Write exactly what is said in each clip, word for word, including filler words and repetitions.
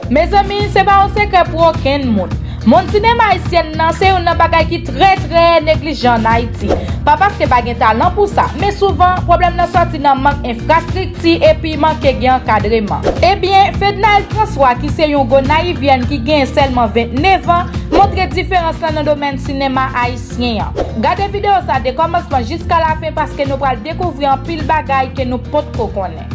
Mezanmi, se pa yon sekrè pou okenn moun. Mond sinema ayisyèn nan se youn nan bagay ki trè, trè neglijan ann Ayiti. Pa paske pa gen talan pou sa, men souvan, pwoblèm nan sòti nan mank enfrastrikti epi manke gen ankadreman. Ebyen, Fednaelle François, ki se yon gonayivyèn ki genyen sèlman vennèf an, montre diferans lan nan domèn sinema ayisyen an. Gade videyo sa de kòmansman jiska lafen paske nou pral dekouvri anpil bagay ke nou potko konnen.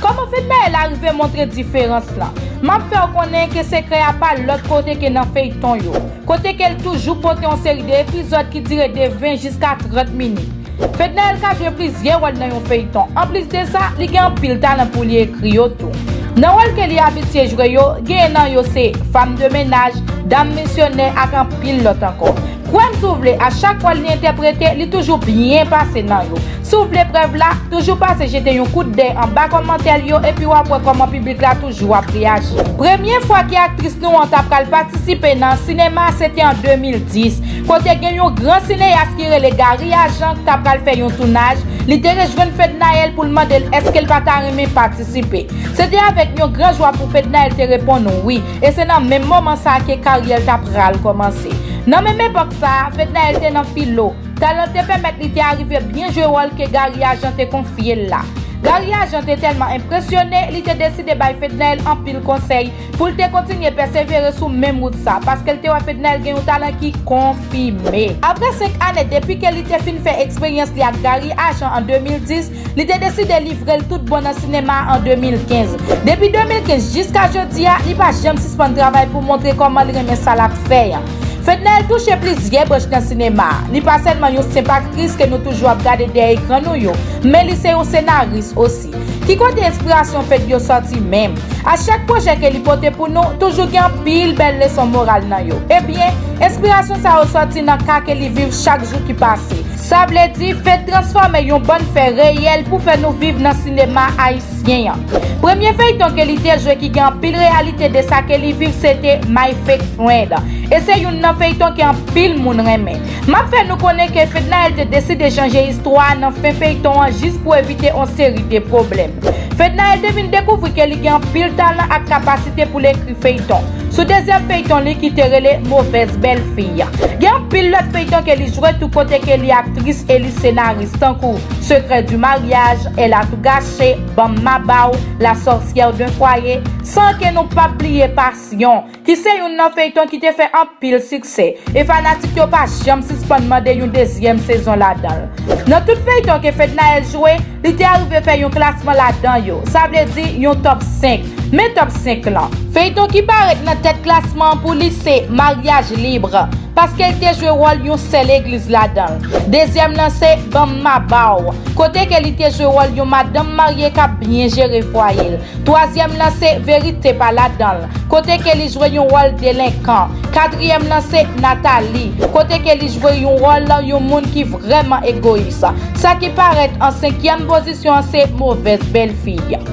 Kòman Fednaelle arive montre diferans lan? M ap fè w konnen ke sekrè a pa lòt kote ke nan feyton yo, kote ke l toujou pote yon seri de epizòd ki dire de ven jiska trant minit. Fednaelle ka jwe plizyè wòl nan yon feyton. Anplis de sa, li gen anpil talan pou li ekri yo tou. Nan wòl ke li abitye jwe yo, genyen nan yo se fanm de menaj, dam misyonè ak anpil lòt ankò. Kwè m si w vle, a chak wòl li entèprete, li toujou byen pase nan yo. Si w vle prèv la, toujou pase jete yon kout dèy anba kòmantè l yo epi w ap wè kòman piblik la toujou ap reyaji. Premye fwa ke aktris nou an ta pral patisipe nan sinema se te an de mil dis, kote gen yon gran sineyas ki rele Gary Agent ki ta pral fè yon tounaj. Li te rejwenn Fednaelle pou l mande l èske l pa ta renmen patisipe. Se te avèk yon gran jwa pou Fednaelle te reponn wi, e se nan menm moman sa a ke karyè l ta pral kòmanse. Nan menm epòk sa a, Fednaelle te nan filo. Talan te pèmèt li te arive byen jwe wòl ke Gary Agent te konfye l la. Gary Agent te tèlman enpresyone, li te deside bay Fednaelle anpil konsèy pou l te kontinye pèsevere sou menm wout sa, paske l te wè Fednaelle gen yon talan ki konfime. Apre senk ane depi ke li te fin fè eksperyans li ak Gary Agent an de mil dis, li te deside livre l tout bon nan sinema a an de mil kenz. Depi de mil kenz jiska jodi a, li pa janm sispann travay pou montre kòman li renmen sa l ap fè an. Fednaelle touche plizyè branch nan sinema a. Li pa sèlman yon senp aktris ke nou toujou ap gade dèyè ekran nou yo, men li se yon senaris osi. Ki kote enspirasyon Fed yo sòti menm? A chak pwojè ke li pote pou nou, toujou gen anpil bèl leson moral nan yo. Ebyen, enspirasyon sa yo sòti nan ka ke li viv chak jou ki pase. Sa vle di, Fed transfòme yon bann fè reyèl pou fè nou viv nan sinema ayisyen an. Premye feyton ke li te jwe ki gen anpil reyalite de sa ke li viv, se te My Fake Friend. E se youn nan feyton ke anpil moun renmen. M ap fè nou konnen ke Fednaelle te deside chanje istwa a nan fen feyton an jis pou evite yon seri de pwoblèm. Fednaelle te vin dekouvri ke li gen anpil talan ak kapasite pou l ekri feyton. Sou dezyèm feyton li ki te rele Mauvaise Belle-Fille. Gen anpil lòt feyton ke li jwe tou kote ke li aktris e li senaris, tankou Secret du mariage, Elle a tout gâché, Ban m ma ba w, La sorcière d'un foyer, san ke nou p ap bliye Passion, ki se youn nan feyton ki te fè anpil siksè, e fanatik yo pa janm sispann mande yon dezyèm sezon ladan l. Nan tout feyton ke Fednaelle jwe, li te arive fè yon klasman ladan yo, sa vle di yon top senk. Men top senk lan. Feyton ki parèt nan tèt klasman an pou li se Mariage Libre, paske l te jwe wòl yon sè legliz ladan l. Dezyèm lan se Ban m ma ba w, kote ke li te jwe wòl yon madanm marye k ap byen jere fwaye l. Twazyèm lan se Verite pa ladan l, kote ke li jwe yon wòl delenkan. Katriyèm lan se Nathalie, kote ke li jwe yon wòl yon moun ki vrèman egoyis. Sa ki parèt an senkyèm pozisyon an se Mauvaise Belle-Fille.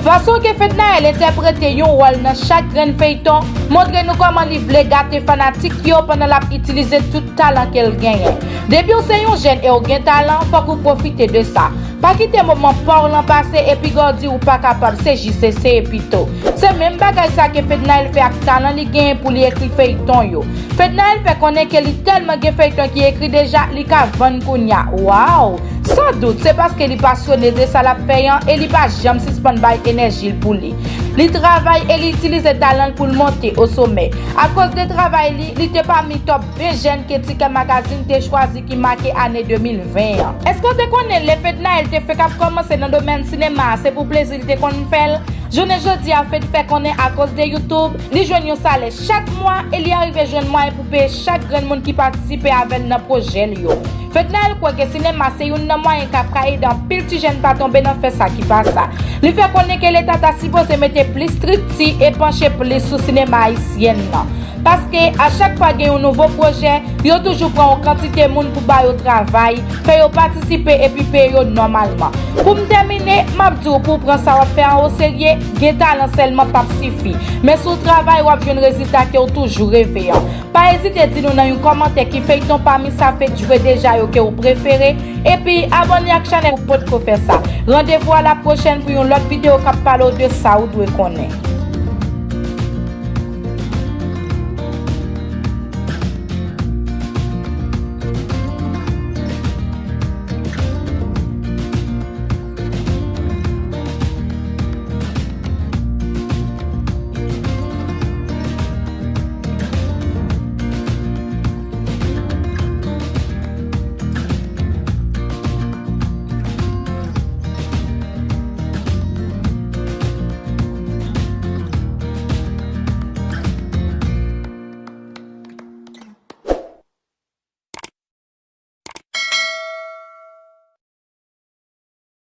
Fason ke Fednaelle entèprete yon wòl nan chak grenn feyton montre nou kòman li vle gate fanatik yo pandan l ap itilize tout talan ke l genyen. Depi w se yon jèn e w gen talan, fòk ou pwofite de sa. Pa kite moman pa w lan pase epi gen w di ou pa kapab, se jis eseye pito. Se menm bagay sa ke Fednaelle fè ak talan li genyen pou li ekri feyton yo. Fednaelle fè konnen ke li tèlman gen feyton ki ekri deja, li ka vann kounya. Waw! San dout, se paske li pasyone de sa l ap fè an e li pa janm sispann bay enèji l pou li. Li travay e li itilize talan l pou l monte o somè. Akoz de travay li, li te pami top ven jèn ke Ticket Magazine te chwazi ki make ane de mil ven an. Èske w te konnen lè Fednaelle te fenk ap kòmanse nan domèn sinema a, se pou plezi li te konn fè l? Jounen jodi a, Fed fè konnen akoz de YouTube, li jwenn yon salè chak mwa e li arive jwenn mwayen pou peye chak grenn moun ki patisipe avè l nan pwojè l yo. Fednaelle kwè ke sinema se youn nan mwayen k ap ka ede anpil ti jèn pa tonbe nan fè sa ki pa sa. Li fè konnen ke Leta ta sipoze mete plis estrikti e panche plis sou sinema ayisyèn nan. Paske a chak fwa gen yon nouvo pwojè, yo toujou pran yon kantite moun pou ba yo travay, fè yo patisipe epi peye yo nòmalman. Pou m tèmine, m ap di w pou w pran sa w ap fè an oserye, gen talan sèlman p ap sifi. Men si w travay, w ap jwenn rezilta ke w toujou reve an. Pa ezite di nou nan yon kòmantè ki feyton pami sa Fed jwe deja yo ke w prefere, epi abòne ak chanèl ou potko fè sa. Randevou a la pwochèn pou yon lòt videyo k ap pale w de sa ou dwe konnen.